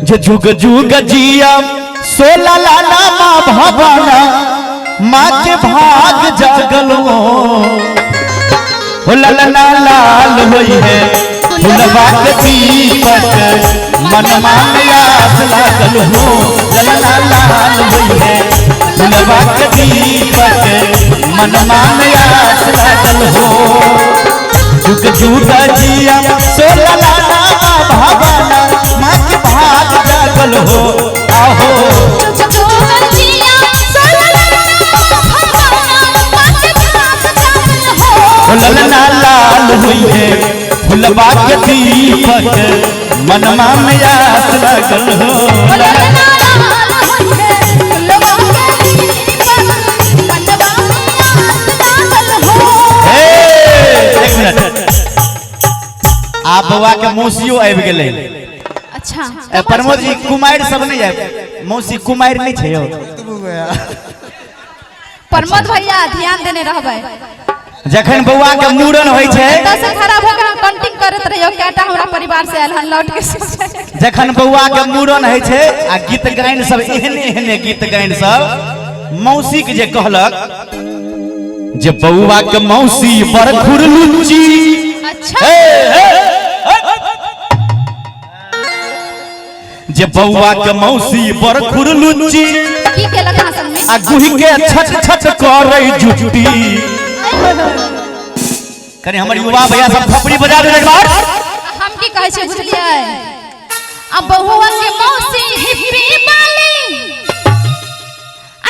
जे जुग जुग जिया सोला लाला माँ भवाना माँ के भाग जागल हो हो ललना लाल होई है फुलवा के दीपक मनमा में आस लागल हो ललना लाल होई है फुलवा के दीपक मनमा में आस लागल हो जुग जुग जिया सोला लाला भवाना माँ के भाग जागल हो आहो ललना लाल हुई है फुलवा के दीपक मनमा में आस लागल हो। हे, एक मिनट, आप बउआ के मौसियो आबि गेलै। अच्छा ए, प्रमोद जी कुमारि सब नहीं आबि, मौसी कुमारि नहीं छै यौ। प्रमोद भैया ध्यान देने रहबै। जखन बउआ के मूड़न होइ छै एतऽ से खड़ा भऽ के अहाँ काउंटिंग करैत रहियौ कएटा हमरा परिवार से आयल हन लौट के। जखन बउआ के मूड़न होइ छै आ गीत गाइन सब एहने एहने गीत गाइन सब मौसी के जे कहलक जे बउआ के मौसी बड़ खुरलुच्ची। अच्छा हे, हे, हे। जे बउआ के मौसी बड़ खुरलुच्ची की केलक अहाँ संग में? आ गुही के छट छट करै जुट्टी। कनि हमर युवा भैया सब थपड़ी बजा दे एक बार। हम की कहै छियै बुझलियै? आ बहुआ के मौसी हिप्पी वाली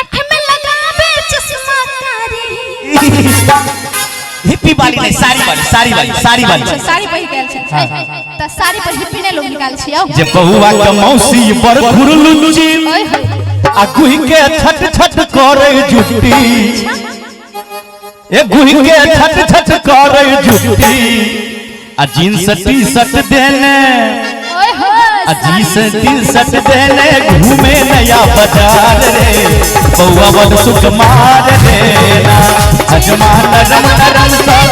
आँख में लगावे चश्मा कारी। हिप्पी वाली नहीं, साड़ी वाली, साड़ी वाली, साड़ी वाली। अच्छा, साड़ी पहिर के आयल छै। तऽ साड़ी पर हिप्पी नहि लोग निकाल छियै। जे बहुआ के मौसी बड़ खुरलुच्ची ओए होए। आ गुही के छट छट करै जुट्टी। ए गुही के छट छट करै जुट्टी आ जींस टी शर्ट देने ओए होए, आ जींस टी शर्ट देने घूमे नया बाजार रे बउआ बड़ सुकुमार रे ना हजमा नरम नरम सब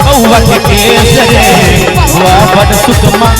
बउआ के केस रे बउआ बड़ सुकुमार।